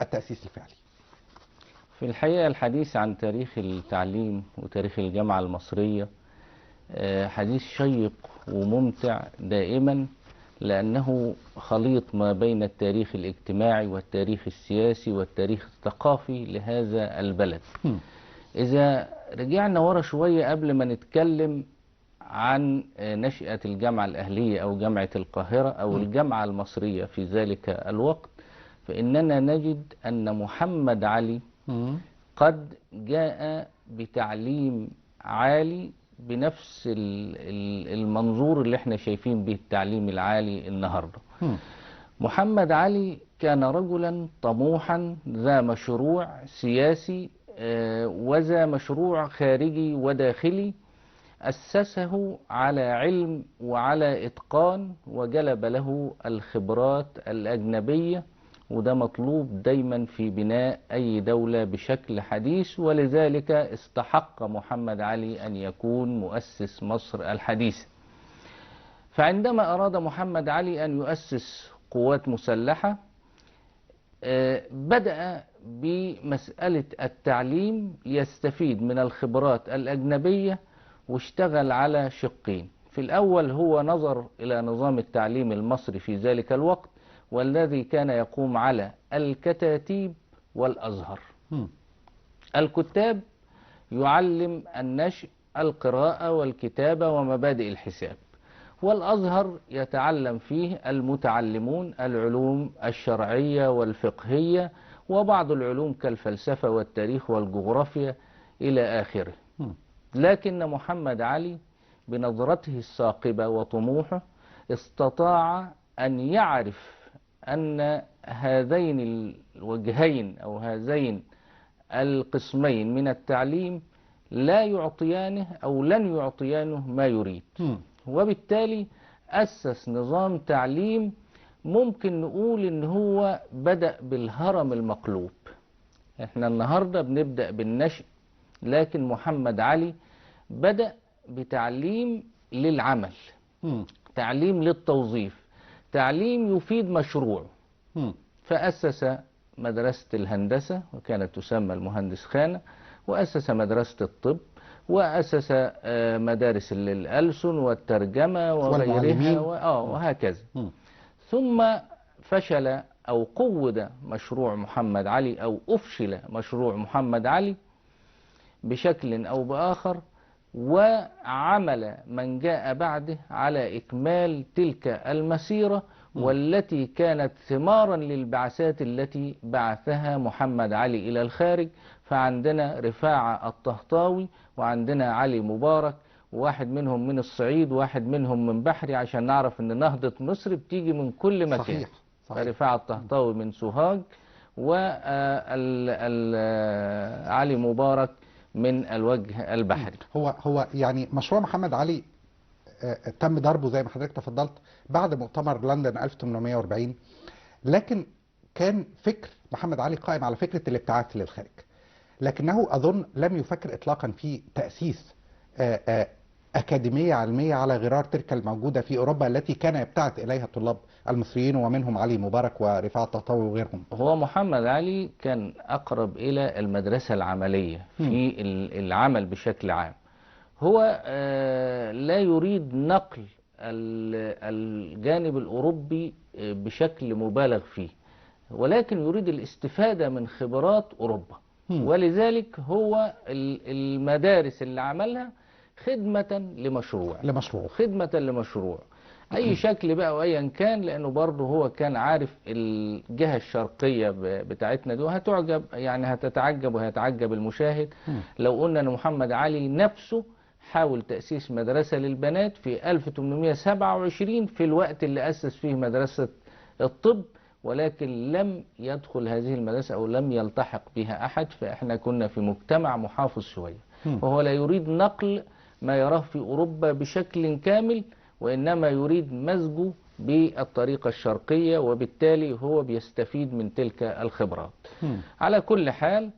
التأسيس الفعلي. في الحقيقة الحديث عن تاريخ التعليم وتاريخ الجامعة المصرية حديث شيق وممتع دائما، لأنه خليط ما بين التاريخ الاجتماعي والتاريخ السياسي والتاريخ الثقافي لهذا البلد. إذا رجعنا ورا شوية قبل ما نتكلم عن نشأة الجامعة الأهلية أو جامعة القاهرة أو الجامعة المصرية في ذلك الوقت، فإننا نجد أن محمد علي قد جاء بتعليم عالي بنفس المنظور اللي احنا شايفين به التعليم العالي النهاردة. محمد علي كان رجلا طموحا ذا مشروع سياسي وذا مشروع خارجي وداخلي، أسسه على علم وعلى إتقان، وجلب له الخبرات الأجنبية، وده مطلوب دايما في بناء أي دولة بشكل حديث، ولذلك استحق محمد علي أن يكون مؤسس مصر الحديثة. فعندما أراد محمد علي أن يؤسس قوات مسلحة، بدأ بمسألة التعليم، يستفيد من الخبرات الأجنبية، واشتغل على شقين. في الأول هو نظر إلى نظام التعليم المصري في ذلك الوقت، والذي كان يقوم على الكتاتيب والأزهر. الكتاب يعلم النشء القراءة والكتابة ومبادئ الحساب، والأزهر يتعلم فيه المتعلمون العلوم الشرعية والفقهية وبعض العلوم كالفلسفة والتاريخ والجغرافيا إلى آخره. لكن محمد علي بنظرته الثاقبة وطموحه استطاع أن يعرف أن هذين الوجهين أو هذين القسمين من التعليم لا يعطيانه أو لن يعطيانه ما يريد، وبالتالي أسس نظام تعليم ممكن نقول إن هو بدأ بالهرم المقلوب. احنا النهاردة بنبدأ بالنشء، لكن محمد علي بدأ بتعليم للعمل، تعليم للتوظيف، تعليم يفيد مشروع. فأسس مدرسة الهندسة وكانت تسمى المهندس خانة، وأسس مدرسة الطب، وأسس مدارس الألسن والترجمة وغيرها وهكذا. ثم فشل أو قود مشروع محمد علي أو أفشل مشروع محمد علي بشكل أو بآخر، وعمل من جاء بعده على إكمال تلك المسيرة، والتي كانت ثمارا للبعثات التي بعثها محمد علي إلى الخارج. فعندنا رفاعة الطهطاوي، وعندنا علي مبارك، وواحد منهم من الصعيد واحد منهم من بحري، عشان نعرف أن نهضة مصر بتيجي من كل مكان. صحيح. صحيح. رفاعة الطهطاوي من سوهاج، وعلي مبارك من الوجه البحري. هو يعني مشروع محمد علي تم ضربه زي ما حضرتك تفضلت بعد مؤتمر لندن 1840، لكن كان فكر محمد علي قائم على فكرة الابتعاث للخارج، لكنه أظن لم يفكر إطلاقا في تأسيس أكاديمية علمية على غرار تلك الموجودة في أوروبا التي كان يبتعث إليها الطلاب المصريين، ومنهم علي مبارك ورفاعة الطهطاوي وغيرهم. هو محمد علي كان أقرب إلى المدرسة العملية في العمل بشكل عام. هو لا يريد نقل الجانب الأوروبي بشكل مبالغ فيه، ولكن يريد الاستفادة من خبرات أوروبا. ولذلك هو المدارس اللي عملها خدمة لمشروع، خدمة لمشروع أي شكل بقى وأيا كان، لأنه برضه هو كان عارف الجهة الشرقية بتاعتنا دي، وهتعجب يعني هتتعجب وهيتعجب المشاهد لو قلنا أن محمد علي نفسه حاول تأسيس مدرسة للبنات في 1827 في الوقت اللي أسس فيه مدرسة الطب، ولكن لم يدخل هذه المدرسة أو لم يلتحق بها أحد. فإحنا كنا في مجتمع محافظ شوية، وهو لا يريد نقل ما يراه في أوروبا بشكل كامل، وإنما يريد مزجه بالطريقة الشرقية، وبالتالي هو بيستفيد من تلك الخبرات. على كل حال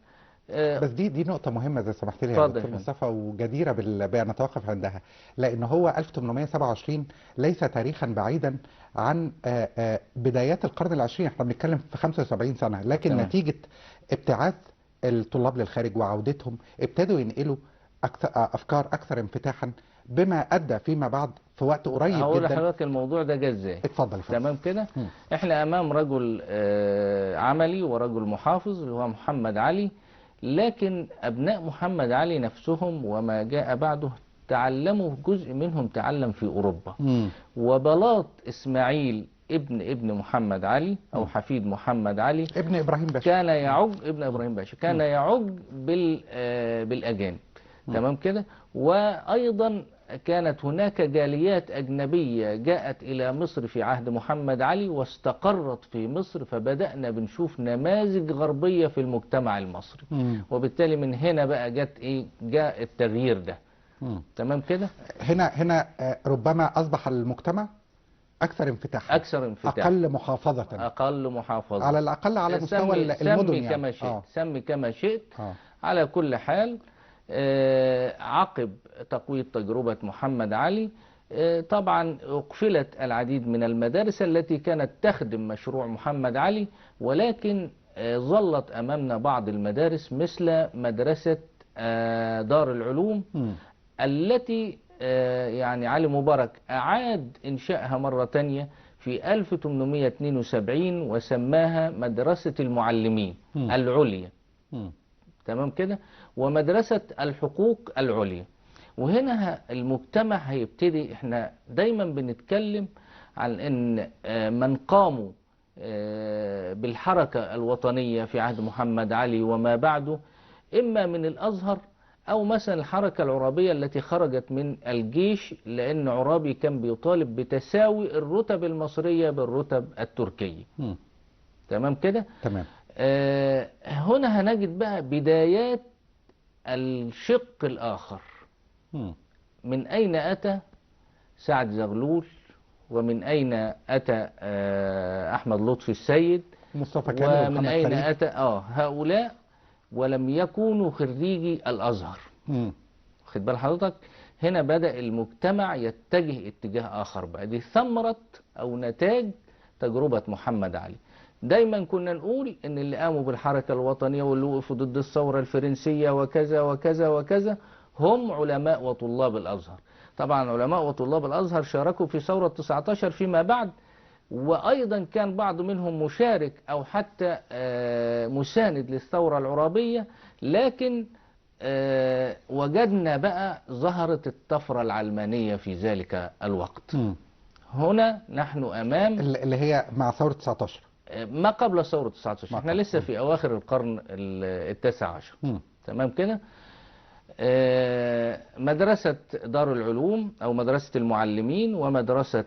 بس دي نقطة مهمة إذا سمحت لي يا دكتور مصطفى، وجديرة بأن نتوقف عندها، لأن هو 1827 ليس تاريخا بعيدا عن بدايات القرن العشرين، احنا بنتكلم في 75 سنة، لكن تمام. نتيجة ابتعاث الطلاب للخارج وعودتهم ابتدوا ينقلوا أفكار أكثر انفتاحا، بما أدى فيما بعد في وقت قريب جدا. هقول لحضرتك الموضوع ده جه ازاي. اتفضل. تمام كده. احنا أمام رجل عملي ورجل محافظ اللي هو محمد علي، لكن أبناء محمد علي نفسهم وما جاء بعده تعلموا، جزء منهم تعلم في أوروبا. وبلاط إسماعيل ابن محمد علي أو حفيد محمد علي، ابن إبراهيم باشا، كان يعج ابن إبراهيم باشا كان يعج بالأجانب. تمام كده. وأيضا كانت هناك جاليات أجنبية جاءت إلى مصر في عهد محمد علي واستقرت في مصر، فبدأنا بنشوف نماذج غربية في المجتمع المصري. وبالتالي من هنا بقى جت إيه، جاء التغيير ده. تمام كده. هنا ربما أصبح المجتمع أكثر انفتاحا، أكثر انفتاح، أقل محافظة، أقل محافظة، على الأقل على مستوى المدن. سمي كما شئت، سمي كما شئت. على كل حال، عقب تقويض تجربة محمد علي طبعا أقفلت العديد من المدارس التي كانت تخدم مشروع محمد علي، ولكن ظلت أمامنا بعض المدارس مثل مدرسة دار العلوم التي يعني علي مبارك أعاد إنشائها مرة تانية في 1872 وسماها مدرسة المعلمين العليا. تمام كده. ومدرسة الحقوق العليا. وهنا المجتمع هيبتدي، احنا دايما بنتكلم عن ان من قاموا بالحركة الوطنية في عهد محمد علي وما بعده إما من الأزهر أو مثلا الحركة العرابية التي خرجت من الجيش، لأن عرابي كان بيطالب بتساوي الرتب المصرية بالرتب التركية. تمام كده؟ تمام. هنا هنجد بقى بدايات الشق الآخر. من أين أتى سعد زغلول، ومن أين أتى أحمد لطفي السيد، مصطفى كامل، ومن أين أتى هؤلاء ولم يكونوا خريجي الأزهر. خد بال حضرتك، هنا بدأ المجتمع يتجه اتجاه آخر بقى. دي ثمرة أو نتاج تجربة محمد علي. دايما كنا نقول ان اللي قاموا بالحركة الوطنية واللي وقفوا ضد الثورة الفرنسية وكذا وكذا وكذا هم علماء وطلاب الأزهر. طبعا علماء وطلاب الأزهر شاركوا في ثورة 19 فيما بعد، وأيضا كان بعض منهم مشارك أو حتى مساند للثورة العرابية، لكن وجدنا بقى ظهرت الطفرة العلمانية في ذلك الوقت. هنا نحن أمام اللي هي مع ثورة 19، ما قبل ثورة 19، احنا لسه في أواخر القرن التاسع عشر. تمام كده. مدرسة دار العلوم أو مدرسة المعلمين ومدرسة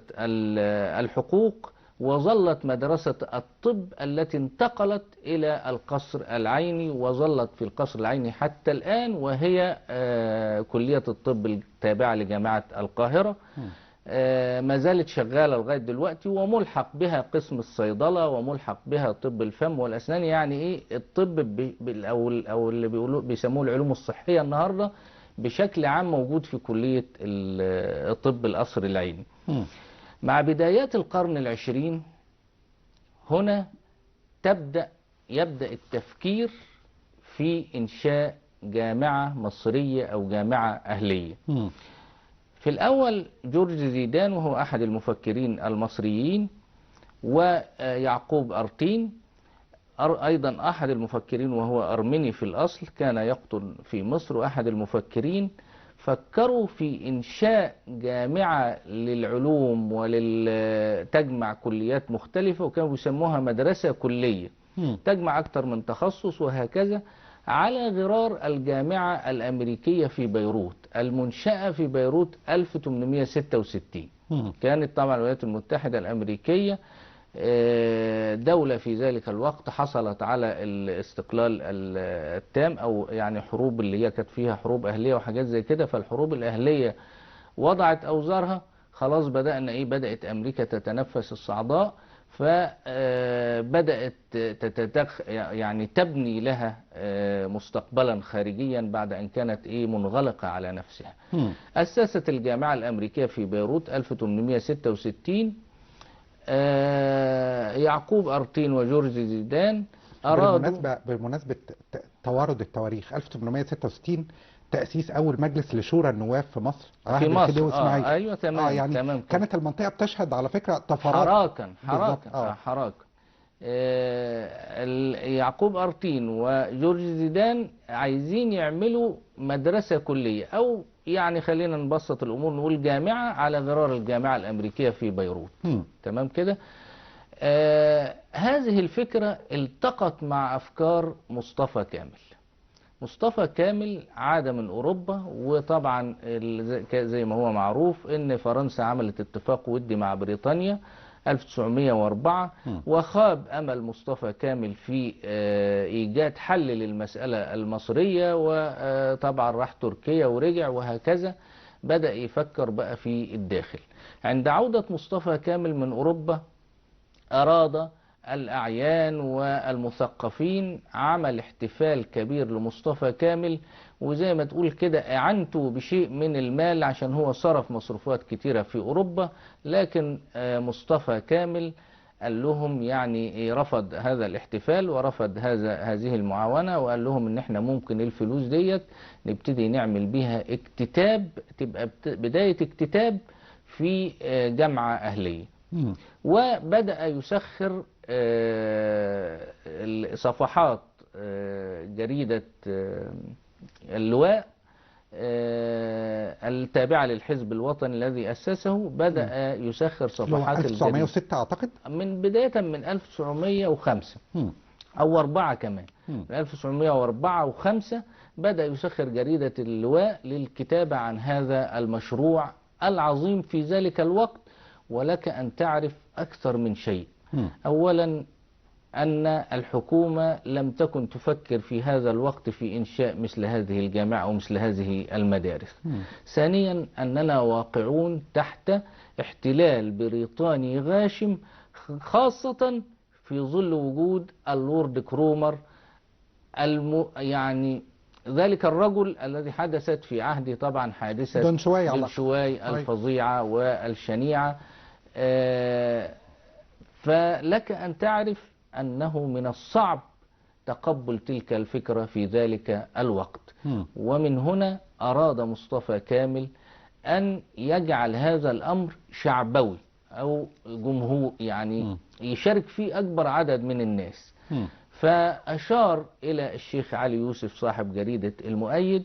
الحقوق، وظلت مدرسة الطب التي انتقلت إلى القصر العيني وظلت في القصر العيني حتى الآن، وهي كلية الطب التابعة لجامعة القاهرة. ما زالت شغالة لغاية دلوقتي، وملحق بها قسم الصيدلة وملحق بها طب الفم والأسنان. يعني إيه الطب أو اللي بيقولوا بيسموه العلوم الصحية النهاردة بشكل عام موجود في كلية الطب القصر العيني. مع بدايات القرن العشرين هنا يبدأ التفكير في إنشاء جامعة مصرية أو جامعة أهلية. في الأول جورج زيدان وهو أحد المفكرين المصريين، ويعقوب أرتين أيضا أحد المفكرين وهو أرمني في الأصل كان يقطن في مصر وأحد المفكرين، فكروا في إنشاء جامعة للعلوم ولتجمع كليات مختلفة، وكانوا بيسموها مدرسة كلية تجمع أكثر من تخصص وهكذا، على غرار الجامعة الأمريكية في بيروت المنشأة في بيروت 1866. كانت طبعا الولايات المتحدة الأمريكية دولة في ذلك الوقت حصلت على الاستقلال التام، أو يعني حروب اللي هي كانت فيها حروب أهلية وحاجات زي كده، فالحروب الأهلية وضعت أوزارها، خلاص بدأنا إيه، بدأت أمريكا تتنفس الصعداء، فبدأت يعني تبني لها مستقبلا خارجيا بعد أن كانت منغلقة على نفسها. أسست الجامعة الأمريكية في بيروت 1866. يعقوب أرتين وجورج زيدان أرادوا بمناسبة توارد التواريخ 1866 تأسيس أول مجلس لشورى النواب في مصر، في مصر. أيوة تمام. يعني تمام. كانت المنطقة بتشهد على فكرة طفرات، حراكا حراكا. يعقوب أرتين وجورج زيدان عايزين يعملوا مدرسة كلية، أو يعني خلينا نبسط الأمور نقول جامعة على غرار الجامعة الأمريكية في بيروت. تمام كده. هذه الفكرة التقت مع أفكار مصطفى كامل. مصطفى كامل عاد من أوروبا، وطبعا زي ما هو معروف إن فرنسا عملت اتفاق ودي مع بريطانيا 1904، وخاب أمل مصطفى كامل في إيجاد حل للمسألة المصرية، وطبعا راح تركيا ورجع وهكذا. بدأ يفكر بقى في الداخل. عند عودة مصطفى كامل من أوروبا أراد الأعيان والمثقفين عمل احتفال كبير لمصطفى كامل، وزي ما تقول كده اعنته بشيء من المال عشان هو صرف مصروفات كتيرة في أوروبا. لكن مصطفى كامل قال لهم يعني رفض هذا الاحتفال ورفض هذه المعاونة، وقال لهم ان احنا ممكن الفلوس ديت نبتدي نعمل بيها اكتتاب، تبقى بداية اكتتاب في جامعة أهلية. وبدأ يسخر صفحات جريدة اللواء التابعة للحزب الوطني الذي أسسه. بدأ يسخر صفحات 1906 أعتقد، من بداية من 1905 أو 4 كمان، من 1904 و5 بدأ يسخر جريدة اللواء للكتابة عن هذا المشروع العظيم في ذلك الوقت. ولك أن تعرف أكثر من شيء. أولا أن الحكومة لم تكن تفكر في هذا الوقت في إنشاء مثل هذه الجامعة أو مثل هذه المدارس. ثانيا أننا واقعون تحت احتلال بريطاني غاشم، خاصة في ظل وجود اللورد كرومر، يعني ذلك الرجل الذي حدثت في عهده طبعا حادثة دنشواي الفظيعة والشنيعة. فلك أن تعرف أنه من الصعب تقبل تلك الفكرة في ذلك الوقت. ومن هنا أراد مصطفى كامل أن يجعل هذا الأمر شعبوي أو جمهور، يعني يشارك فيه أكبر عدد من الناس. فأشار إلى الشيخ علي يوسف صاحب جريدة المؤيد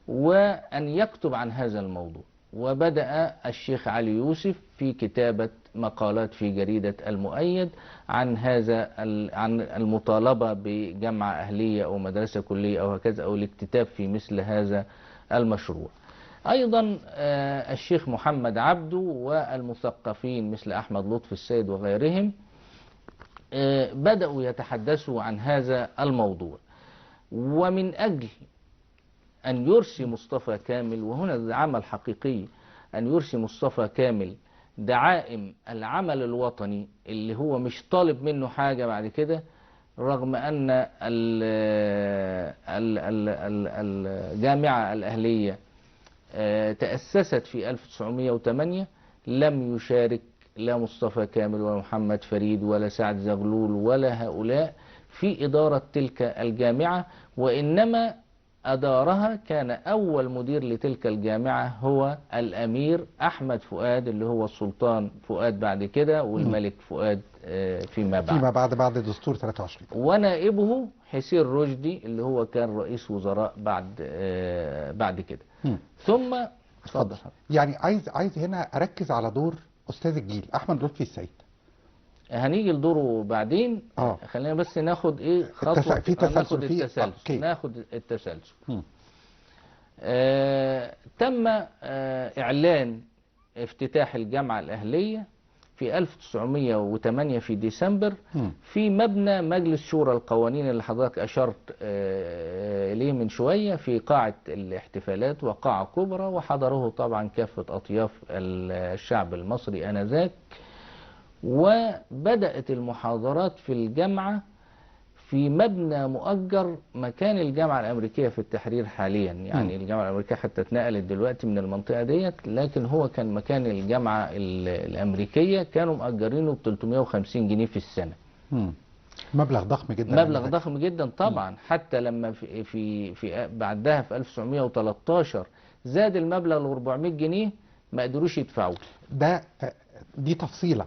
وأن يكتب عن هذا الموضوع. وبدأ الشيخ علي يوسف في كتابة مقالات في جريدة المؤيد عن هذا، عن المطالبة بجامعة أهلية أو مدرسة كلية أو هكذا، أو الاكتتاب في مثل هذا المشروع. أيضا الشيخ محمد عبده والمثقفين مثل أحمد لطفي السيد وغيرهم بدأوا يتحدثوا عن هذا الموضوع. ومن أجل أن يرسي مصطفى كامل، وهنا العمل حقيقي، أن يرسي مصطفى كامل دعائم العمل الوطني اللي هو مش طالب منه حاجة بعد كده، رغم أن الجامعة الأهلية تأسست في 1908، لم يشارك لا مصطفى كامل ولا محمد فريد ولا سعد زغلول ولا هؤلاء في إدارة تلك الجامعة، وإنما أدارها كان أول مدير لتلك الجامعة هو الأمير أحمد فؤاد، اللي هو السلطان فؤاد بعد كده والملك فؤاد فيما بعد، فيما بعد بعد دستور 23، ونائبه حسين رشدي اللي هو كان رئيس وزراء بعد كده. ثم اتفضل. يعني عايز هنا أركز على دور أستاذ الجيل أحمد لطفي السيد، هنيجي لدوره بعدين. خلينا بس ناخد ايه خطوه في تسلسل، ناخد التسلسل. ناخد التسلسل. تم اعلان افتتاح الجامعه الاهليه في 1908 في ديسمبر في مبنى مجلس شورى القوانين اللي حضرتك اشرت اليه من شويه، في قاعه الاحتفالات وقاعه كبرى، وحضره طبعا كافه اطياف الشعب المصري انذاك. وبدأت المحاضرات في الجامعة في مبنى مؤجر مكان الجامعة الأمريكية في التحرير حاليا. يعني الجامعة الأمريكية حتى اتنقلت دلوقتي من المنطقة ديت، لكن هو كان مكان الجامعة الأمريكية، كانوا مأجرينه ب 350 جنيه في السنة. مبلغ ضخم جدا. مبلغ ضخم جدا طبعا. حتى لما في في في بعدها في 1913 زاد المبلغ ل 400 جنيه، ما قدروش يدفعوه. ده دي تفصيلة.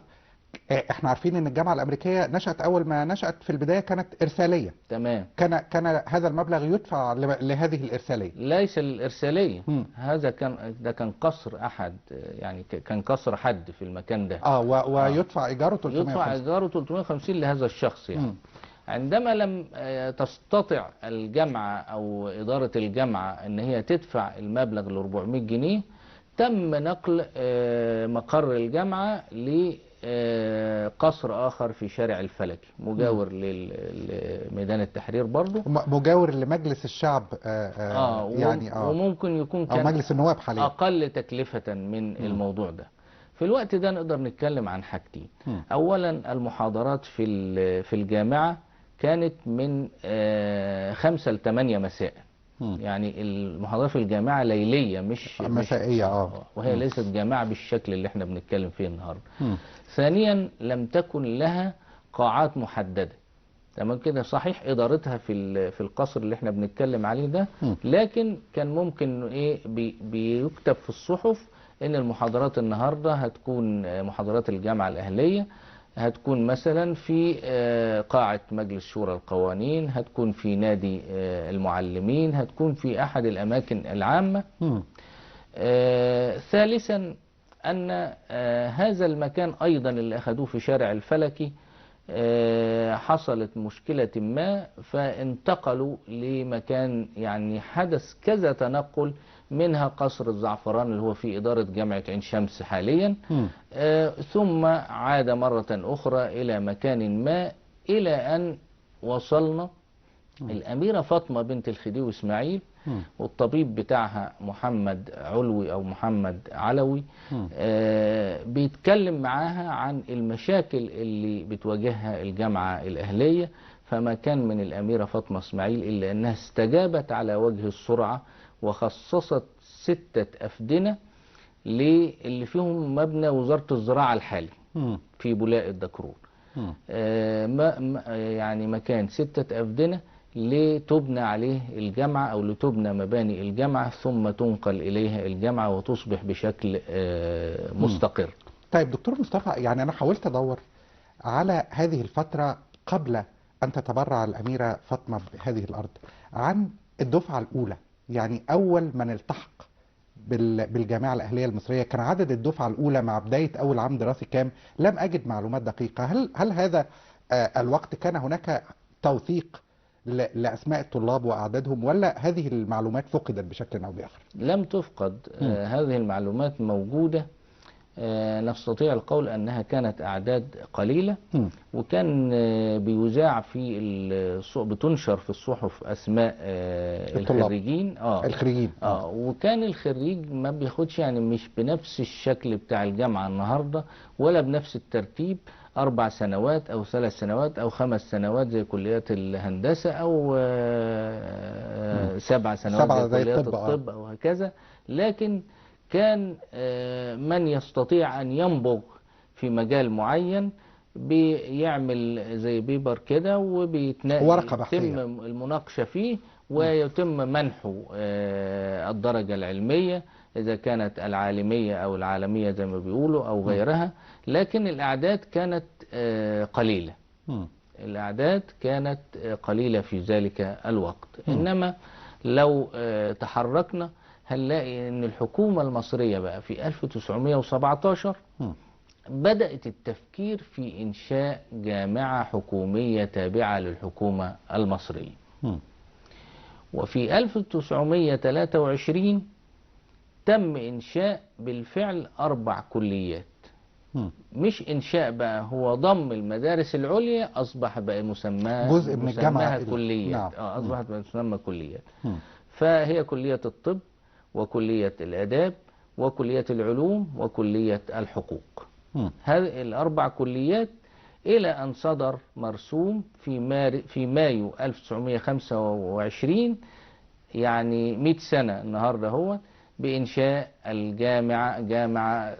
احنا عارفين ان الجامعة الأمريكية نشأت، اول ما نشأت في البداية كانت إرسالية. تمام. كان هذا المبلغ يدفع لهذه الإرسالية. ليس الإرسالية. هذا كان، ده كان قصر أحد، يعني كان قصر حد في المكان ده. ويدفع إيجارة 350. يدفع إيجارة 350 لهذا الشخص يعني. عندما لم تستطع الجامعة أو إدارة الجامعة أن هي تدفع المبلغ ال 400 جنيه، تم نقل مقر الجامعة لقصر آخر في شارع الفلكي مجاور لميدان التحرير برضو، مجاور لمجلس الشعب. يعني وممكن يكون كان مجلس النواب حاليا أقل تكلفة من الموضوع ده. في الوقت ده نقدر نتكلم عن حاجتين. أولا المحاضرات في الجامعة كانت من 5 ل 8 مساء. يعني المحاضرات في الجامعة ليلية مش مسائية، وهي ليست جامعة بالشكل اللي احنا بنتكلم فيه النهاردة. ثانيا لم تكن لها قاعات محددة. تمام كده. صحيح إدارتها في القصر اللي احنا بنتكلم عليه ده، لكن كان ممكن ايه بيكتب في الصحف ان المحاضرات النهاردة هتكون محاضرات الجامعة الأهلية، هتكون مثلا في قاعة مجلس شورى القوانين، هتكون في نادي المعلمين، هتكون في أحد الأماكن العامة. ثالثا أن هذا المكان أيضا اللي أخذوه في شارع الفلكي حصلت مشكلة ما فانتقلوا لمكان، يعني حدث كذا تنقل، منها قصر الزعفران اللي هو في إدارة جامعة عين شمس حاليا، ثم عاد مرة أخرى إلى مكان ما، إلى أن وصلنا الأميرة فاطمة بنت الخديوي إسماعيل والطبيب بتاعها محمد علوي أو محمد علوي، بيتكلم معاها عن المشاكل اللي بتواجهها الجامعة الأهلية. فما كان من الأميرة فاطمة إسماعيل إلا أنها استجابت على وجه السرعة وخصصت 6 أفدنة اللي فيهم مبنى وزارة الزراعة الحالي في بولاق الدكرور، يعني مكان 6 أفدنة لتبنى عليه الجامعة أو لتبنى مباني الجامعة، ثم تنقل إليها الجامعة وتصبح بشكل مستقر. طيب دكتور مصطفى، يعني أنا حاولت أدور على هذه الفترة قبل أن تتبرع الأميرة فاطمة بهذه الأرض عن الدفعة الأولى، يعني أول من التحق بالجامعة الأهلية المصرية، كان عدد الدفعة الأولى مع بداية أول عام دراسي كام؟ لم أجد معلومات دقيقة. هل هذا الوقت كان هناك توثيق لأسماء الطلاب وأعدادهم، ولا هذه المعلومات فقدت بشكل أو بآخر؟ لم تفقد. هذه المعلومات موجودة. نستطيع القول أنها كانت أعداد قليلة، وكان بيذاع في بتنشر في الصحف أسماء الخريجين. الخريجين. وكان الخريج ما بياخدش، يعني مش بنفس الشكل بتاع الجامعة النهاردة ولا بنفس الترتيب، 4 سنوات أو 3 سنوات أو 5 سنوات زي كليات الهندسة، أو 7 سنوات زي كليات الطب أو هكذا. لكن كان من يستطيع أن ينبغ في مجال معين بيعمل زي بيبر كده ورقة بحثية يتم المناقشة فيه ويتم منحه الدرجة العلمية إذا كانت العالمية أو العالمية زي ما بيقولوا أو غيرها. لكن الأعداد كانت قليلة. الأعداد كانت قليلة في ذلك الوقت. إنما لو تحركنا هنلاقي أن الحكومة المصرية بقى في 1917 بدأت التفكير في إنشاء جامعة حكومية تابعة للحكومة المصرية. وفي 1923 تم إنشاء بالفعل 4 كليات. مش إنشاء بقى، هو ضم المدارس العليا، أصبح بقى مسماها جزء من الجامعة كليات. نعم. أصبحت بقى مسمى كليات. فهي كلية الطب وكلية الآداب وكلية العلوم وكلية الحقوق. هذه الأربع كليات، إلى أن صدر مرسوم في مايو 1925، يعني 100 سنة النهاردة هو، بإنشاء الجامعة، جامعة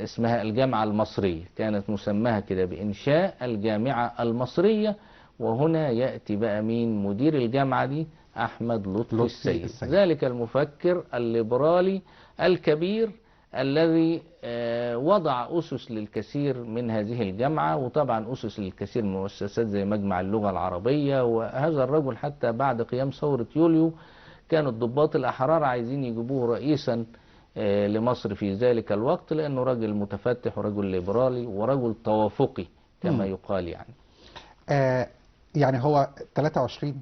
اسمها الجامعة المصرية، كانت مسماها كده، بإنشاء الجامعة المصرية. وهنا يأتي بقى مين مدير الجامعة دي؟ أحمد لطفي السيد، ذلك المفكر الليبرالي الكبير الذي وضع أسس للكثير من هذه الجامعة، وطبعا أسس للكثير من المؤسسات زي مجمع اللغة العربية. وهذا الرجل حتى بعد قيام ثورة يوليو كانوا الضباط الأحرار عايزين يجيبوه رئيسا لمصر في ذلك الوقت، لأنه رجل متفتح ورجل ليبرالي ورجل توافقي كما يقال. يعني يعني هو 23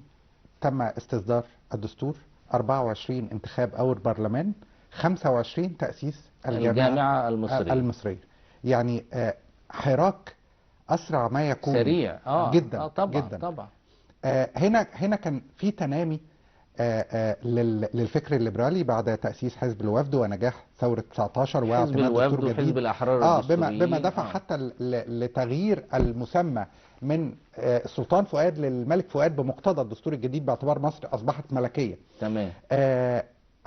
تم استصدار الدستور، 24 انتخاب أول برلمان، 25 تأسيس الجامعة المصرية. يعني حراك أسرع ما يكون، سريع جدا. طبعا جدا. طبعا. هنا كان في تنامي للفكر الليبرالي بعد تأسيس حزب الوفد ونجاح ثورة 19 واعتماد دستور جديد، حزب الأحرار بما دفع حتى لتغيير المسمى من السلطان فؤاد للملك فؤاد بمقتضى الدستور الجديد، باعتبار مصر أصبحت ملكية. تمام.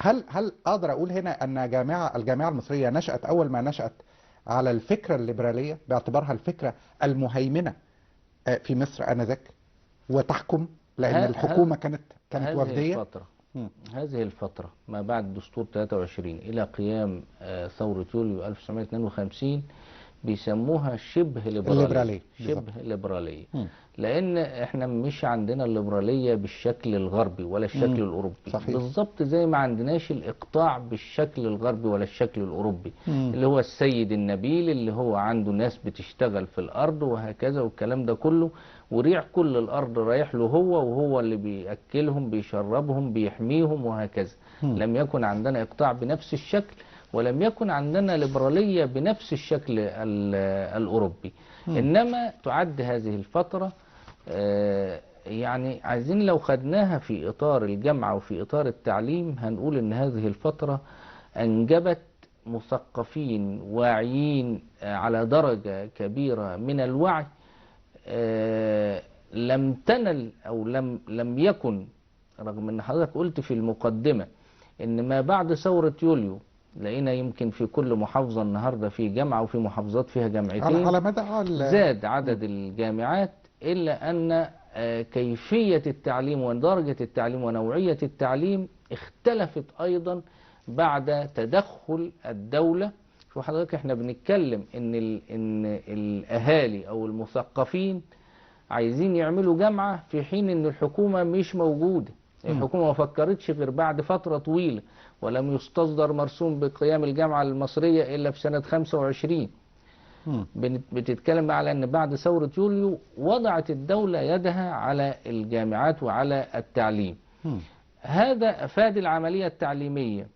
هل أقدر أقول هنا أن الجامعة المصرية نشأت أول ما نشأت على الفكرة الليبرالية باعتبارها الفكرة المهيمنة في مصر آنذاك وتحكم، لأن الحكومة كانت وفدية؟ هذه الفترة ما بعد دستور 23 إلى قيام ثورة يوليو 1952 بيسموها شبه ليبرالية. شبه ليبرالية، لأن احنا مش عندنا الليبرالية بالشكل الغربي ولا الشكل الأوروبي. صحيح. بالظبط زي ما عندناش الإقطاع بالشكل الغربي ولا الشكل الأوروبي، اللي هو السيد النبيل اللي هو عنده ناس بتشتغل في الأرض وهكذا والكلام ده كله، وريع كل الأرض رايح له هو، وهو اللي بيأكلهم بيشربهم بيحميهم وهكذا. لم يكن عندنا إقطاع بنفس الشكل، ولم يكن عندنا ليبرالية بنفس الشكل الأوروبي. إنما تعد هذه الفترة يعني عايزين لو خدناها في إطار الجامعة وفي إطار التعليم هنقول إن هذه الفترة أنجبت مثقفين واعيين على درجة كبيرة من الوعي، لم تنل أو لم يكن، رغم أن حضرتك قلت في المقدمة إن ما بعد ثورة يوليو لقينا يمكن في كل محافظة النهاردة في جامعة، وفي محافظات فيها جامعتين، على مدى زاد عدد الجامعات، إلا أن كيفية التعليم ودرجة التعليم ونوعية التعليم اختلفت أيضا بعد تدخل الدولة. شوف حضرتك احنا بنتكلم إن الأهالي أو المثقفين عايزين يعملوا جامعة في حين إن الحكومة مش موجودة. الحكومة ما فكرتش غير بعد فترة طويلة، ولم يستصدر مرسوم بقيام الجامعة المصرية إلا في سنة 25. بتتكلم على أن بعد ثورة يوليو وضعت الدولة يدها على الجامعات وعلى التعليم. هذا أفاد العملية التعليمية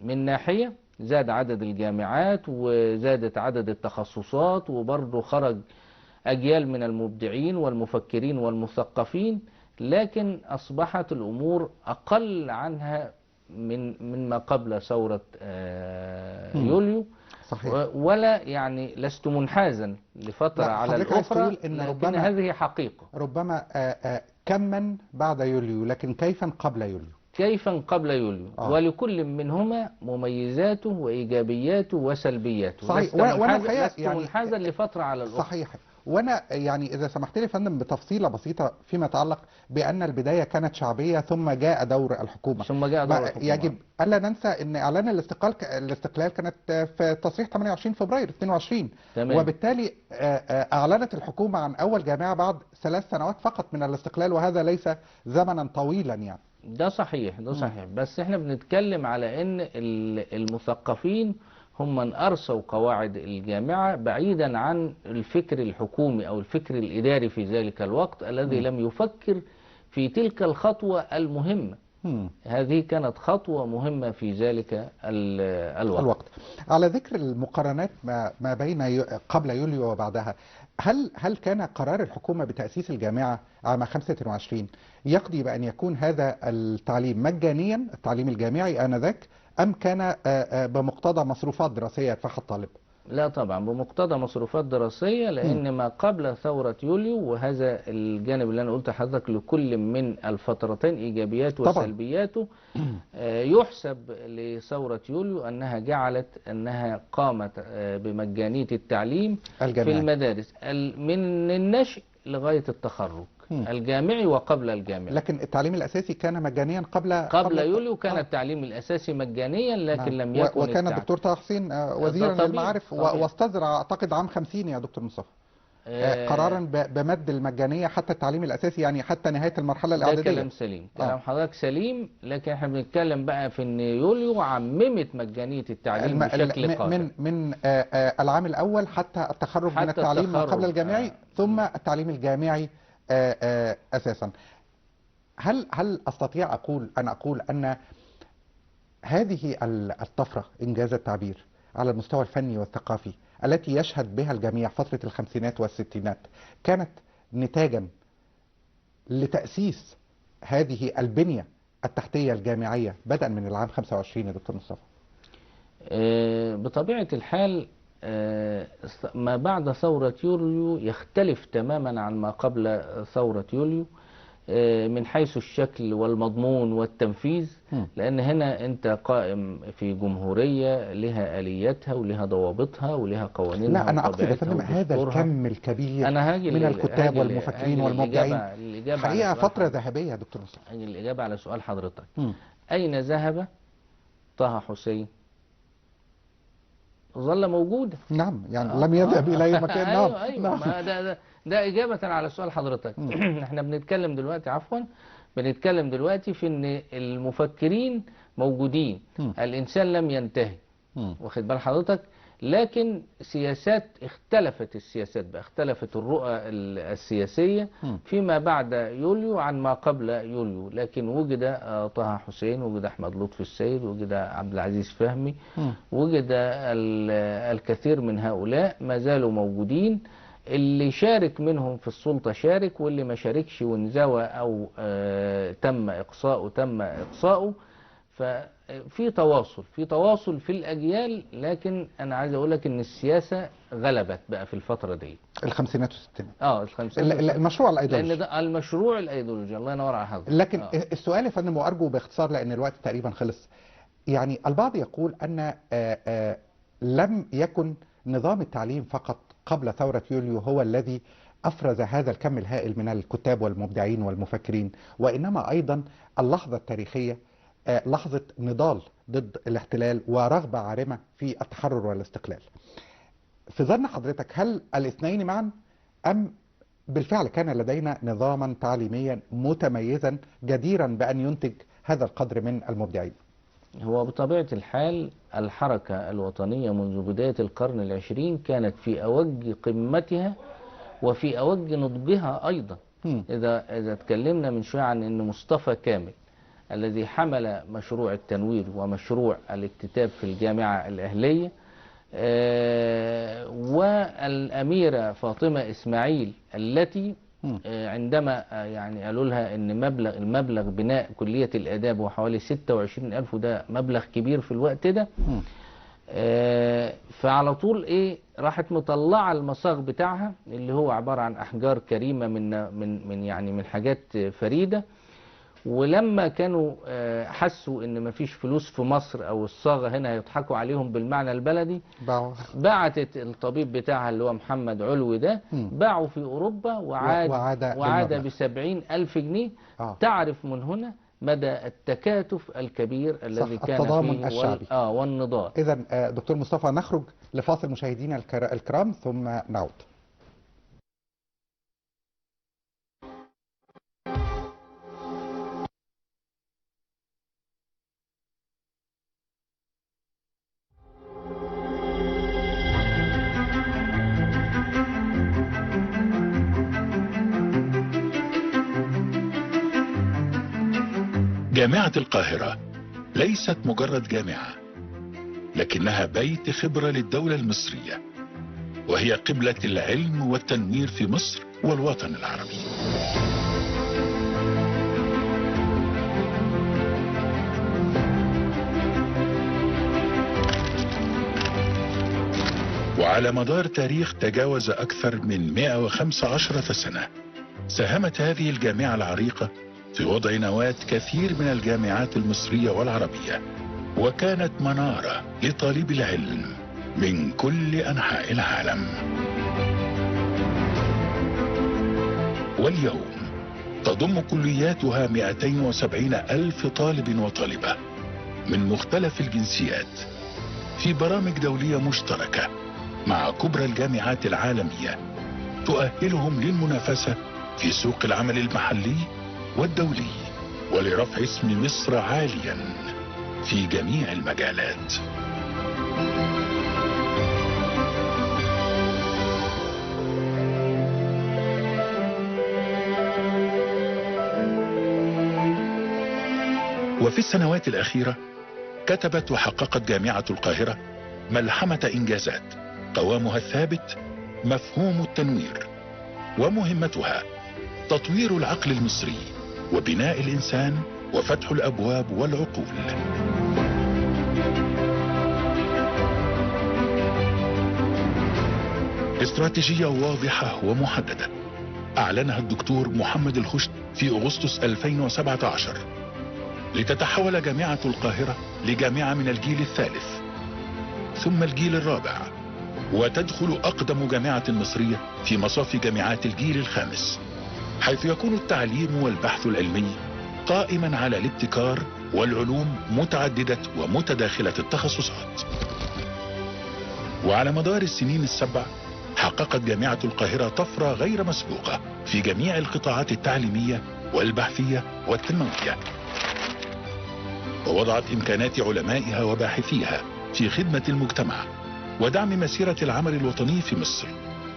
من ناحية، زاد عدد الجامعات وزادت عدد التخصصات، وبرضه خرج أجيال من المبدعين والمفكرين والمثقفين، لكن أصبحت الأمور أقل عنها من ما قبل ثورة يوليو. صحيح. ولا يعني لست منحازا لفترة على الأخرى، إن لكن هذه حقيقة. ربما كما بعد يوليو، لكن كيفا قبل يوليو. كيفا قبل يوليو. ولكل منهما مميزاته وإيجابياته وسلبياته. صحيح. لست منحازا لفترة على الأخرى. صحيح. وأنا يعني إذا سمحت لي فندم بتفصيلة بسيطة فيما يتعلق بأن البداية كانت شعبية ثم جاء دور الحكومة. يجب ألا ننسى أن إعلان الاستقلال كانت في تصريح 28 فبراير 22. تمام. وبالتالي أعلنت الحكومة عن أول جامعة بعد 3 سنوات فقط من الاستقلال، وهذا ليس زمنا طويلا يعني. ده صحيح، ده صحيح، بس احنا بنتكلم على أن المثقفين هم من أرسوا قواعد الجامعة بعيدا عن الفكر الحكومي أو الفكر الإداري في ذلك الوقت الذي لم يفكر في تلك الخطوة المهمة. هذه كانت خطوة مهمة في ذلك الوقت. على ذكر المقارنات ما بين قبل يوليو وبعدها، هل كان قرار الحكومة بتأسيس الجامعة عام 25 يقضي بأن يكون هذا التعليم مجانيا، التعليم الجامعي آنذاك، أم كان بمقتضى مصروفات دراسية يدفعها الطالب؟ لا طبعا، بمقتضى مصروفات دراسية، لأن ما قبل ثورة يوليو، وهذا الجانب اللي أنا قلت لحضرتك لكل من الفترتين إيجابياته وسلبياته، يحسب لثورة يوليو أنها جعلت أنها قامت بمجانية التعليم الجامعي في المدارس من النشء لغاية التخرج الجامعي وقبل الجامعي. لكن التعليم الأساسي كان مجانيا قبل يوليو كان التعليم الأساسي مجانيا، لكن لم يكن. وكان الدكتور طه حسين وزيرا للمعارف واستزرع أعتقد عام 50 يا دكتور مصطفى قرارا بمد المجانية حتى التعليم الأساسي، يعني حتى نهاية المرحلة الإعدادية. ده كلام سليم، كلام حضرتك سليم، لكن احنا بنتكلم بقى في ان يوليو عممت مجانية التعليم بشكل قاطع من العام الأول حتى التخرج من التعليم ما قبل الجامعي، ثم التعليم الجامعي أساسا. هل أستطيع أن أقول أن هذه الطفرة إنجاز التعبير على المستوى الفني والثقافي التي يشهد بها الجميع فترة الخمسينات والستينات كانت نتاجا لتأسيس هذه البنية التحتية الجامعية بدءا من العام 25 يا دكتور مصطفى؟ بطبيعة الحال ما بعد ثورة يوليو يختلف تماما عن ما قبل ثورة يوليو من حيث الشكل والمضمون والتنفيذ، لأن هنا أنت قائم في جمهورية لها آلياتها ولها ضوابطها ولها قوانينها. لا أنا أقصد يا فندم هذا الكم الكبير من الكتاب والمفكرين والمبدعين، حقيقة فترة ذهبية يا دكتور مصطفى. الإجابة على سؤال حضرتك، أين ذهب طه حسين؟ ظل موجودا. نعم، يعني لم يذهب إلى أي مكان. نعم. أيوة. ما ده إجابة على سؤال حضرتك. احنا بنتكلم دلوقتي، عفوا، بنتكلم دلوقتي في إن المفكرين موجودين، الإنسان لم ينتهي، واخد بال حضرتك، لكن سياسات اختلفت، السياسات بقى اختلفت، الرؤى السياسية فيما بعد يوليو عن ما قبل يوليو، لكن وجد طه حسين، وجد أحمد لطفي السيد، وجد عبد العزيز فهمي، وجد الكثير من هؤلاء ما زالوا موجودين. اللي شارك منهم في السلطة شارك، واللي ما شاركش وانزوى أو تم إقصاؤه تم إقصاؤه. ففي تواصل، في تواصل في الأجيال، لكن أنا عايز أقول لك إن السياسة غلبت بقى في الفترة دي، الخمسينات والستينات. الخمسينات، المشروع الأيديولوجي، لأن ده المشروع الأيديولوجي. الله ينور على حضرتك. لكن السؤال يا فندم، وأرجو باختصار لأن الوقت تقريبا خلص، يعني البعض يقول أن لم يكن نظام التعليم فقط قبل ثورة يوليو هو الذي أفرز هذا الكم الهائل من الكتاب والمبدعين والمفكرين، وإنما أيضا اللحظة التاريخية، لحظة نضال ضد الاحتلال ورغبة عارمة في التحرر والاستقلال. في ظن حضرتك هل الاثنين معا أم بالفعل كان لدينا نظاما تعليميا متميزا جديرا بأن ينتج هذا القدر من المبدعين؟ هو بطبيعة الحال الحركة الوطنية منذ بداية القرن العشرين كانت في أوج قمتها وفي أوج نضجها أيضا. إذا تكلمنا من شوية عن أن مصطفى كامل الذي حمل مشروع التنوير ومشروع الاكتتاب في الجامعة الأهلية، والأميرة فاطمة إسماعيل التي عندما يعني قالوا لها أن المبلغ بناء كلية الآداب هو حوالي 26,000، وده مبلغ كبير في الوقت ده، فعلى طول إيه راحت مطلعة المصاغ بتاعها اللي هو عبارة عن أحجار كريمة من من من يعني من حاجات فريدة. ولما كانوا حسوا ان مفيش فلوس في مصر او الصاغه هنا هيضحكوا عليهم بالمعنى البلدي، بعتت الطبيب بتاعها اللي هو محمد علوي ده، باعه في اوروبا وعاد ب70,000 جنيه. تعرف من هنا مدى التكاتف الكبير الذي كان التضامن فيه الشعبي والنضال. اذا دكتور مصطفى نخرج لفاصل مشاهدينا الكرام ثم نعود. جامعة القاهرة ليست مجرد جامعة، لكنها بيت خبرة للدولة المصرية، وهي قبلة العلم والتنوير في مصر والوطن العربي. وعلى مدار تاريخ تجاوز أكثر من 115 سنة، ساهمت هذه الجامعة العريقة في وضع نواة كثير من الجامعات المصرية والعربية، وكانت منارة لطالب العلم من كل أنحاء العالم. واليوم تضم كلياتها 270 ألف طالب وطالبة من مختلف الجنسيات في برامج دولية مشتركة مع كبرى الجامعات العالمية، تؤهلهم للمنافسة في سوق العمل المحلي والدولي، ولرفع اسم مصر عاليا في جميع المجالات. وفي السنوات الأخيرة كتبت وحققت جامعة القاهرة ملحمة إنجازات قوامها الثابت مفهوم التنوير، ومهمتها تطوير العقل المصري وبناء الإنسان وفتح الأبواب والعقول. استراتيجية واضحة ومحددة أعلنها الدكتور محمد الخشت في أغسطس 2017 لتتحول جامعة القاهرة لجامعة من الجيل الثالث ثم الجيل الرابع، وتدخل أقدم جامعة مصرية في مصاف جامعات الجيل الخامس، حيث يكون التعليم والبحث العلمي قائما على الابتكار والعلوم متعددة ومتداخلة التخصصات. وعلى مدار السنين السبع حققت جامعة القاهرة طفرة غير مسبوقة في جميع القطاعات التعليمية والبحثية والتنموية، ووضعت إمكانات علمائها وباحثيها في خدمة المجتمع ودعم مسيرة العمل الوطني في مصر،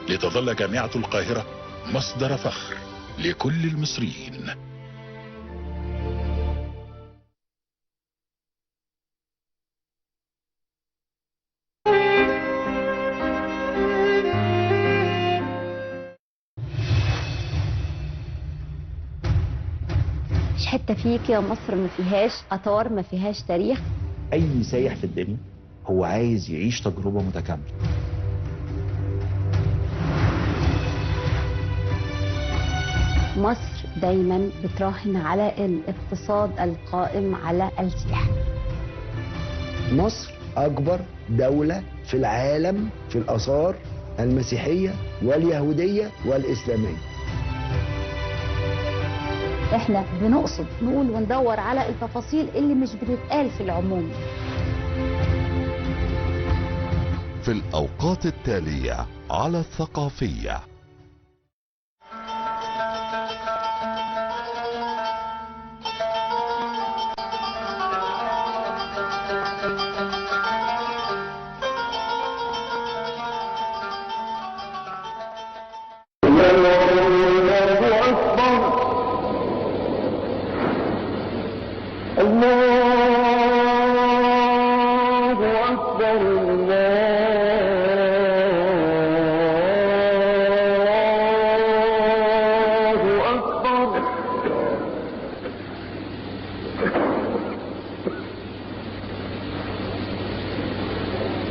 لتظل جامعة القاهرة مصدر فخر لكل المصريين. مش حتة فيك يا مصر ما فيهاش آثار، ما فيهاش تاريخ. أي سايح في الدنيا هو عايز يعيش تجربة متكاملة. مصر دايما بتراهن على الاقتصاد القائم على السياحة. مصر أكبر دولة في العالم في الآثار المسيحية واليهودية والإسلامية. احنا بنقصد نقول وندور على التفاصيل اللي مش بتتقال في العموم. في الأوقات التالية على الثقافية.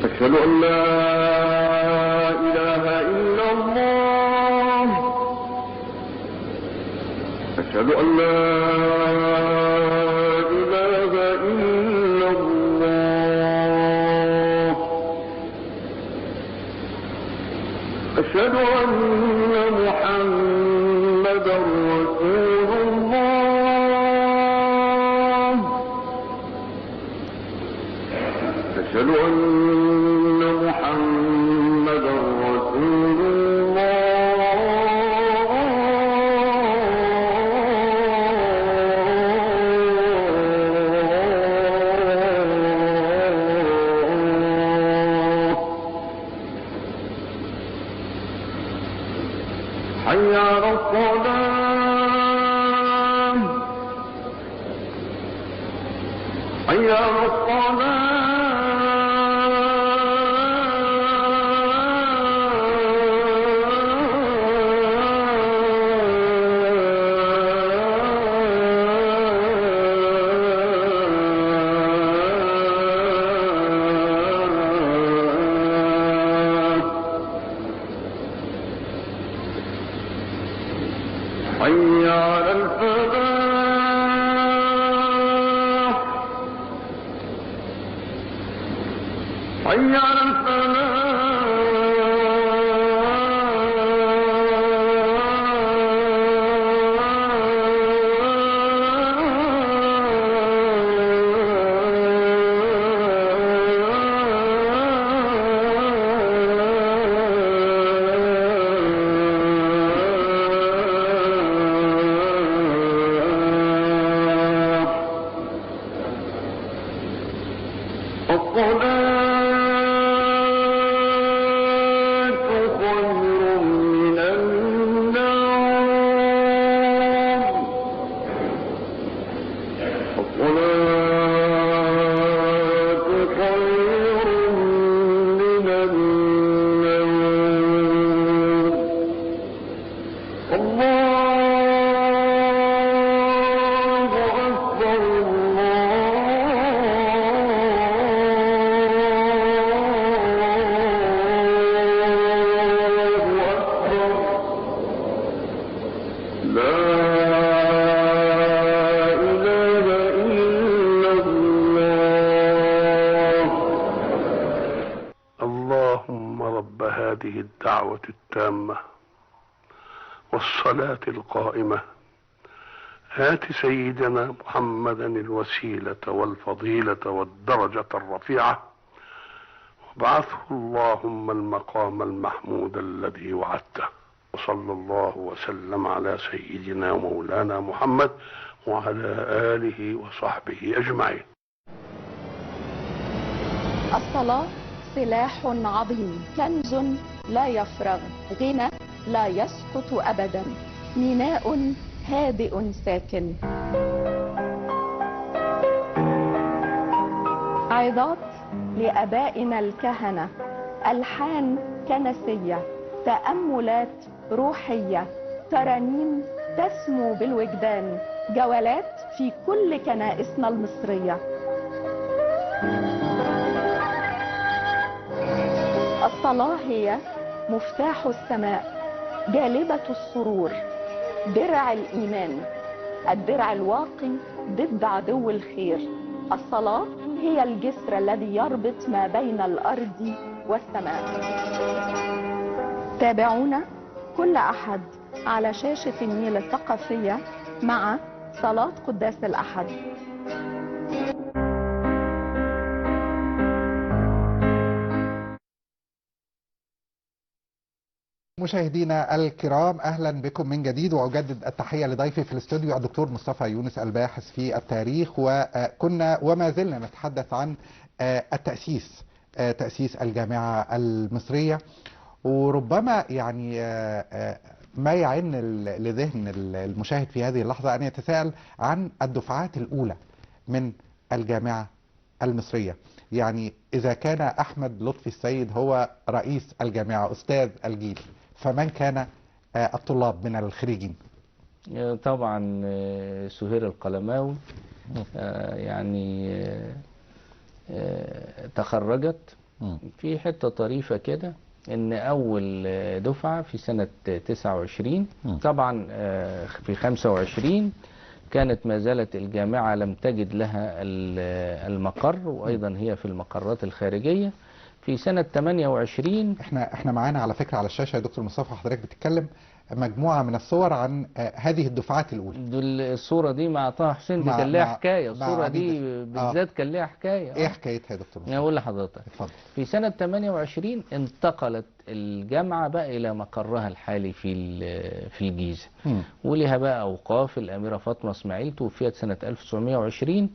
أشهد أن لا إله إلا الله، أشهد أن لا إله إلا الله، أشهد أن محمدا رسول الله، أشهد أن محمدا رسول الله. حي على الصلاة، حي على الصلاة. حي على الفلاح. الدعوة التامة والصلاة القائمة، هات سيدنا محمدا الوسيلة والفضيلة والدرجة الرفيعة، وابعثه اللهم المقام المحمود الذي وعدته، وصلى الله وسلم على سيدنا ومولانا محمد وعلى آله وصحبه أجمعين. الصلاة سلاح عظيم، كنز لا يفرغ، غنى لا يسقط أبدا، ميناء هادئ ساكن. عظات لأبائنا الكهنة، ألحان كنسية، تأملات روحية، ترانيم تسمو بالوجدان، جولات في كل كنائسنا المصرية. الصلاة هي مفتاح السماء، جالبة السرور، درع الإيمان، الدرع الواقي ضد عدو الخير. الصلاة هي الجسر الذي يربط ما بين الأرض والسماء. تابعونا كل أحد على شاشة النيل الثقافية مع صلاة قداس الأحد. مشاهدينا الكرام، اهلا بكم من جديد، واجدد التحية لضيفي في الاستوديو الدكتور مصطفى يونس الباحث في التاريخ. وكنا وما زلنا نتحدث عن التاسيس، تاسيس الجامعة المصرية، وربما يعني ما يعن لذهن المشاهد في هذه اللحظة ان يتساءل عن الدفعات الاولى من الجامعة المصرية. يعني اذا كان احمد لطفي السيد هو رئيس الجامعة استاذ الجيل، فمن كان الطلاب من الخريجين؟ طبعا سهير القلماوي يعني تخرجت في حتة طريفة كده، ان اول دفعة في سنة 29، طبعا في 25 كانت ما زالت الجامعة لم تجد لها المقر، وايضا هي في المقرات الخارجية. في سنة 28 احنا معانا على فكرة على الشاشة يا دكتور مصطفى، حضرتك بتتكلم مجموعة من الصور عن هذه الدفعات الأولى. الصورة دي مع طه حسين دي كان لها حكاية، الصورة دي بالذات كان لها حكاية. ايه حكايتها يا دكتور مصطفى؟ أقول لحضرتك. اتفضل. في سنة 28 انتقلت الجامعة بقى إلى مقرها الحالي في الجيزة، ولها بقى أوقاف. الأميرة فاطمة إسماعيل توفيت سنة 1920،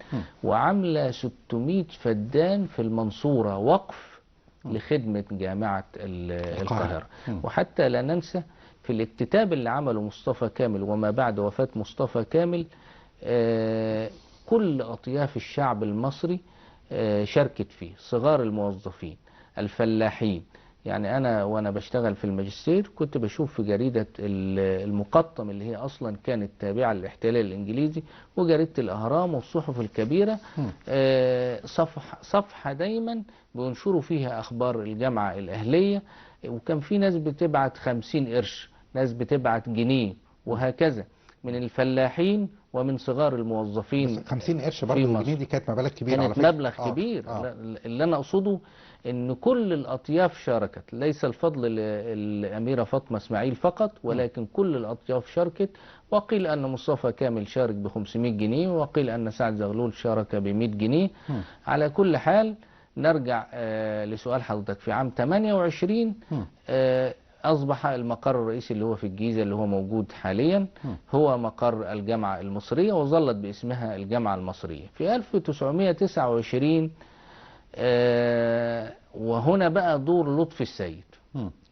وعاملة 600 فدان في المنصورة وقف لخدمة جامعة القاهرة. وحتى لا ننسى في الاكتتاب اللي عمله مصطفى كامل وما بعد وفاة مصطفى كامل، كل أطياف الشعب المصري شاركت فيه، صغار الموظفين، الفلاحين. يعني أنا وأنا بشتغل في الماجستير كنت بشوف في جريدة المقطم اللي هي أصلا كانت تابعة للاحتلال الإنجليزي، وجريدة الأهرام والصحف الكبيرة، صفحة دايما بينشروا فيها أخبار الجامعة الأهلية. وكان في ناس بتبعت 50 قرش، ناس بتبعت جنيه، وهكذا. من الفلاحين ومن صغار الموظفين. 50 قرش برضه جنيه دي كانت مبالغ كبيرة على فكرة، كانت مبلغ كبير. اللي أنا أقصده إن كل الأطياف شاركت، ليس الفضل للأميرة فاطمة إسماعيل فقط، ولكن كل الأطياف شاركت. وقيل أن مصطفى كامل شارك ب 500 جنيه، وقيل أن سعد زغلول شارك ب 100 جنيه. على كل حال نرجع لسؤال حضرتك. في عام 28 أصبح المقر الرئيسي اللي هو في الجيزة اللي هو موجود حاليا هو مقر الجامعة المصرية، وظلت باسمها الجامعة المصرية. في 1929 وهنا بقى دور لطفي السيد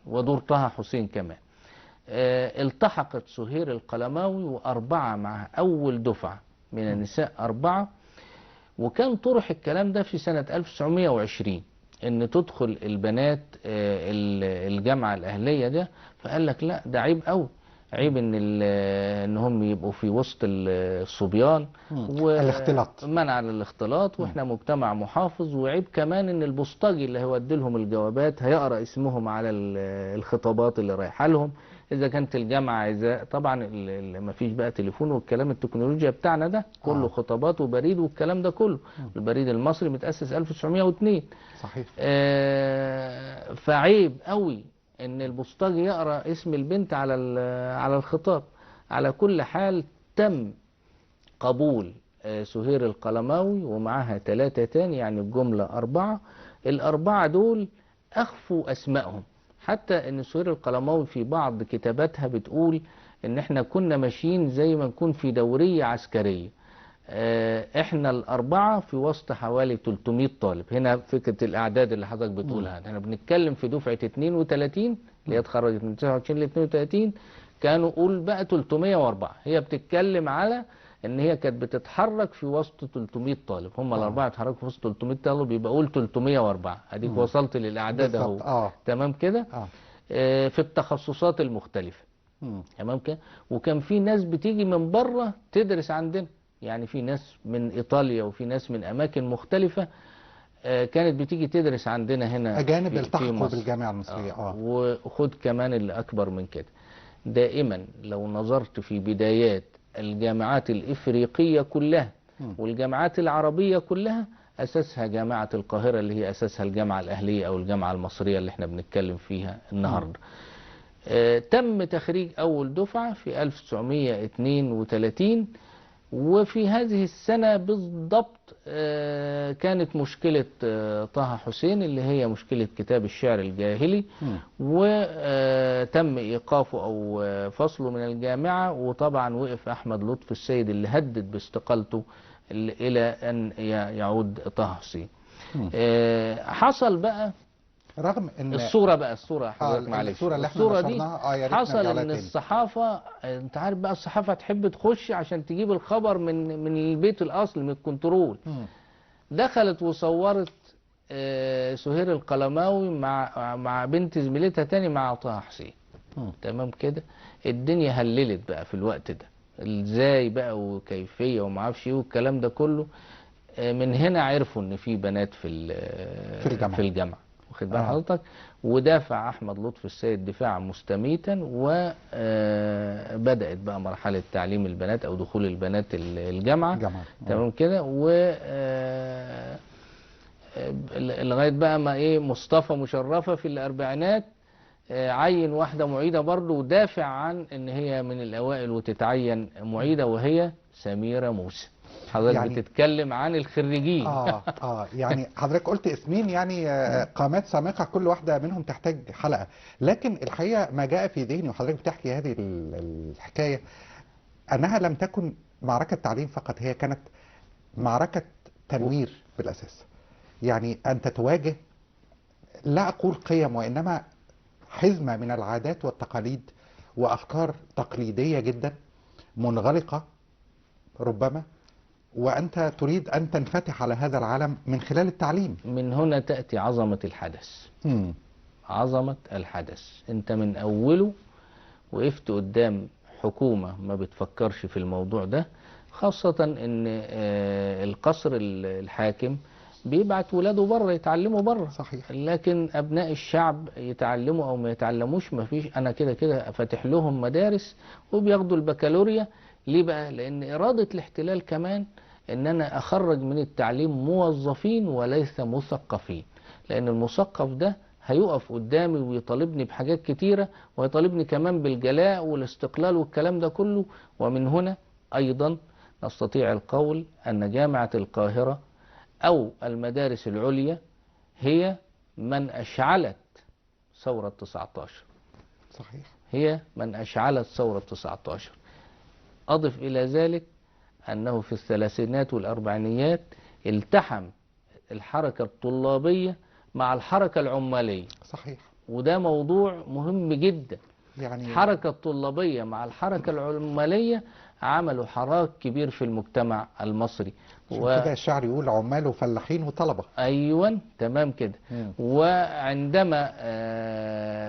ودور طه حسين كمان. التحقت سهير القلماوي وأربعة مع أول دفعة من النساء، 4. وكان طرح الكلام ده في سنة 1920 ان تدخل البنات الجامعة الأهلية ده، فقال لك لا ده عيب قوي، عيب ان هم يبقوا في وسط الصبيان الاختلاط، منع الاختلاط، واحنا مجتمع محافظ. وعيب كمان ان البوسطجي اللي هيودي لهم الجوابات هيقرا اسمهم على الخطابات اللي رايحة لهم. اذا كانت الجامعة عايزاه طبعا، ما فيش بقى تليفون والكلام التكنولوجيا بتاعنا ده كله خطابات وبريد والكلام ده كله. البريد المصري متاسس 1902. صحيح. فعيب قوي ان البوسطجي يقرا اسم البنت على الخطاب. على كل حال تم قبول سهير القلماوي ومعها 3 تاني، يعني الجملة 4. ال4 دول اخفوا اسمائهم، حتى ان سهير القلماوي في بعض كتاباتها بتقول ان احنا كنا ماشيين زي ما نكون في دورية عسكرية، احنا ال4 في وسط حوالي 300 طالب. هنا فكرة الاعداد اللي حضرتك بتقولها، احنا بنتكلم في دفعة 32 اللي هي اتخرجت من 29 ل 32، كانوا قول بقى 304. هي بتتكلم على ان هي كانت بتتحرك في وسط 300 طالب، هم ال4 اتحركوا في وسط 300 طالب، يبقى قول 304. اديك وصلت للاعداد اهو. تمام كده. في التخصصات المختلفة. تمام كده. وكان في ناس بتيجي من بره تدرس عندنا، يعني في ناس من ايطاليا وفي ناس من اماكن مختلفة كانت بتيجي تدرس عندنا هنا، اجانب التحقوا بالجامعة المصرية. وخد كمان اللي اكبر من كده، دائما لو نظرت في بدايات الجامعات الإفريقية كلها والجامعات العربية كلها أساسها جامعة القاهرة، اللي هي أساسها الجامعة الأهلية أو الجامعة المصرية اللي احنا بنتكلم فيها النهاردة. تم تخريج أول دفعة في 1932، وفي هذه السنة بالضبط كانت مشكلة طه حسين اللي هي مشكلة كتاب الشعر الجاهلي، وتم إيقافه أو فصله من الجامعة. وطبعا وقف أحمد لطفي السيد اللي هدد باستقالته إلى أن يعود طه حسين. حصل بقى رغم ان الصورة بقى، الصورة حضرتك معلش، الصورة اللي احنا نشرناها حصل ان الصحافة، انت عارف بقى الصحافة تحب تخش عشان تجيب الخبر من البيت الاصل، من الكنترول. دخلت وصورت سهير القلماوي مع بنت زميلتها تاني مع طه حسين. تمام كده. الدنيا هللت بقى في الوقت ده، ازاي بقى وكيفية وما اعرفش ايه والكلام ده كله. من هنا عرفوا ان في بنات في الجامعة، واخد بال حضرتك. ودافع احمد لطفي السيد دفاعا مستميتا، وبدات بقى مرحلة تعليم البنات او دخول البنات الجامعة. تمام كده. و لغاية بقى ما ايه مصطفى مشرفة في الاربعينات عين واحدة معيده برضه، ودافع عن ان هي من الاوائل وتتعين معيده، وهي سميرة موسى. حضرتك يعني بتتكلم عن الخريجين. يعني حضرتك قلت اسمين، يعني قامات سامقة كل واحدة منهم تحتاج حلقة. لكن الحقيقة ما جاء في ذهني وحضرتك بتحكي هذه الحكاية أنها لم تكن معركة تعليم فقط، هي كانت معركة تنوير بالأساس. يعني أنت تواجه لا أقول قيم، وإنما حزمة من العادات والتقاليد وأفكار تقليدية جدا منغلقة ربما، وأنت تريد أن تنفتح على هذا العالم من خلال التعليم. من هنا تأتي عظمة الحدث. عظمة الحدث، أنت من أوله وقفت قدام حكومة ما بتفكرش في الموضوع ده، خاصة أن القصر الحاكم بيبعت ولاده بره يتعلموا بره. صحيح. لكن أبناء الشعب يتعلموا أو ما يتعلموش ما فيش، أنا كده كده فاتح لهم مدارس وبياخدوا البكالوريا. ليه بقى؟ لأن إرادة الاحتلال كمان إن أنا أخرج من التعليم موظفين وليس مثقفين، لأن المثقف ده هيقف قدامي ويطالبني بحاجات كتيرة، ويطالبني كمان بالجلاء والاستقلال والكلام ده كله. ومن هنا أيضا نستطيع القول أن جامعة القاهرة أو المدارس العليا هي من أشعلت ثورة 19. صحيح، هي من أشعلت ثورة 19. أضف إلى ذلك أنه في الثلاثينات والأربعينيات التحم الحركة الطلابية مع الحركة العمالية. صحيح، وده موضوع مهم جدا. يعني الحركة الطلابية مع الحركة العمالية عملوا حراك كبير في المجتمع المصري. كده الشعر يقول عمال وفلاحين وطلبة. أيوة تمام كده. وعندما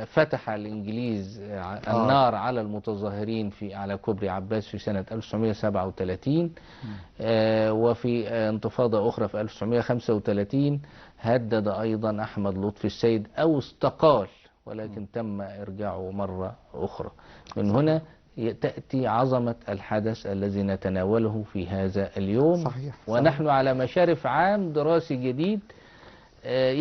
فتح الإنجليز النار على المتظاهرين على كوبري عباس في سنة 1937، وفي انتفاضة أخرى في 1935، هدد أيضا أحمد لطفي السيد أو استقال، ولكن تم إرجاعه مرة أخرى. من هنا تأتي عظمة الحدث الذي نتناوله في هذا اليوم. صحيح. ونحن على مشارف عام دراسي جديد،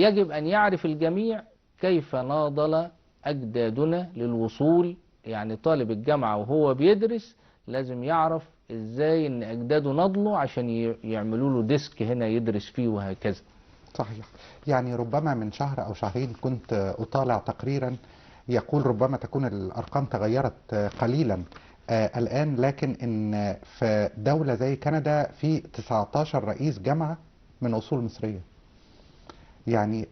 يجب أن يعرف الجميع كيف ناضل أجدادنا للوصول. يعني طالب الجامعة وهو بيدرس لازم يعرف إزاي أن أجداده ناضلوا عشان يعملوا له ديسك هنا يدرس فيه وهكذا. صحيح. يعني ربما من شهر أو شهرين كنت أطالع تقريرا يقول ربما تكون الأرقام تغيرت قليلا الآن، لكن إن في دولة زي كندا في 19 رئيس جامعة من أصول مصرية. يعني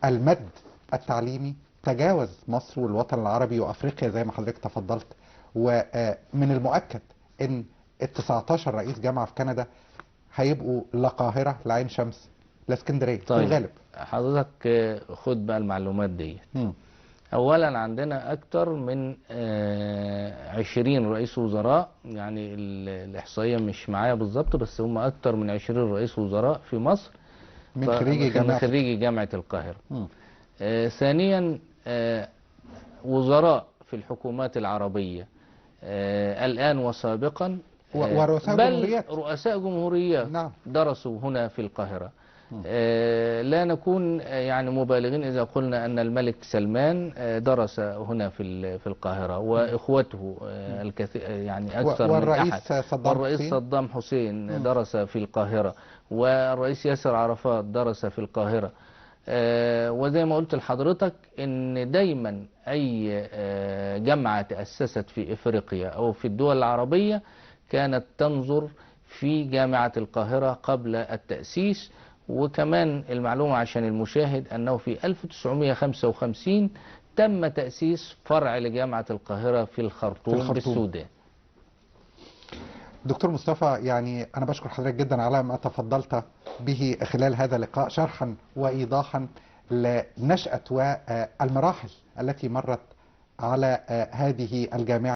المد التعليمي تجاوز مصر والوطن العربي وأفريقيا زي ما حضرتك تفضلت. ومن المؤكد إن ال 19 رئيس جامعة في كندا هيبقوا لا قاهرة لا عين شمس لا اسكندرية. طيب في الغالب. حضرتك خد بقى المعلومات دي. أولا عندنا أكثر من 20 رئيس وزراء، يعني الإحصائية مش معايا بالظبط، بس هم أكثر من 20 رئيس وزراء في مصر من خريجي جامعة القاهرة. ثانيا وزراء في الحكومات العربية الآن وسابقا، ورؤساء جمهوريات، رؤساء جمهوريات نعم. درسوا هنا في القاهرة. لا نكون يعني مبالغين إذا قلنا أن الملك سلمان درس هنا في القاهرة، وإخوته الكثير، يعني أكثر من أحد. والرئيس صدام حسين درس في القاهرة، والرئيس ياسر عرفات درس في القاهرة. وزي ما قلت لحضرتك إن دايما أي جامعة تأسست في إفريقيا أو في الدول العربية كانت تنظر في جامعة القاهرة قبل التأسيس. وكمان المعلومة عشان المشاهد أنه في 1955 تم تأسيس فرع لجامعة القاهرة في الخرطوم بالسودان. دكتور مصطفى، يعني أنا بشكر حضرتك جدا على ما تفضلت به خلال هذا اللقاء، شرحا وإيضاحا لنشأة والمراحل التي مرت على هذه الجامعة.